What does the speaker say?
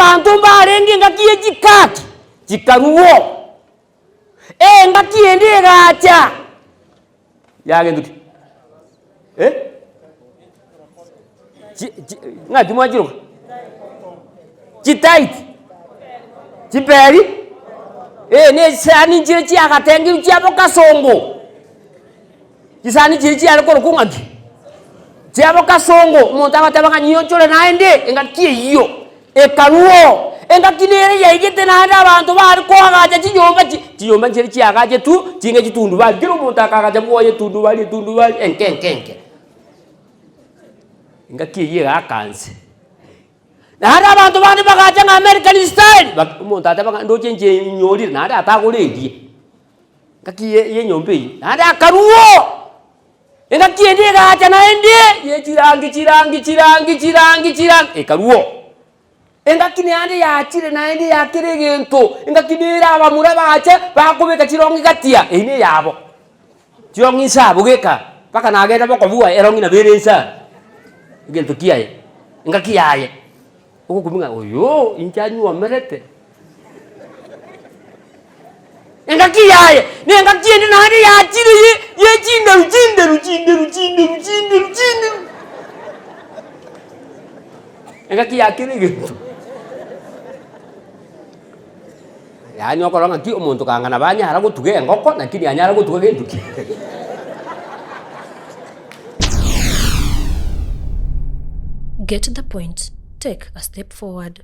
Abanto mbarenge engaki ye chikaki, chikaruo. Engaki ende egacha, yagento ki? Eh? Chi chi ng'aki mwachiroka? Chitight, chiperi, eh na esani nchire chiagatengirwe chia bokasongo. Chisani chiria chiare korokwa ng'aki? Chia bokasongo, omonto agoteba ng'a nyionchore naende engaki eyio, ekaruo. Engaki nere yaigete naende abanto bare koagacha chinyomba chi chinyomba nchire chiagachetwe chinge chitundubari, kera omonto akaagacha bwoye etundubari etundubari enke enke enke. Engaki eyio egaaka nse. Naende abanto bande bagacha ng'a American style, bak omonto ateba ng'a ndoche inche nyorire naende atagoretie. Engaki ye y'enyomba eyio, naende akaruo, engaki ende egacha naende ye chirangi chirangi chirangi chirangi chirangi ekaruo. Engaki naende yachire naende ya kera egento, engaki nere abamura bache bakobeka chirongi gatia, eyio na eyabo, chirongi inse abwo geka, mpaka nagenda bokobua erongi nabo ere inse aa, egento kiaye, engaki yaye. Ogokumia ng'a oyoo inche anywomerete. Engaki yaye, na engaki ende naende yachire ye ye chinderu chinderu chinderu chinderu chinderu chinderu. Engaki ya kera egento. Yaani okorora ng'aki omonto kanga nabo anyara gotuga engoko lakini anyare gotuga gento ki. Get the point, take a step forward.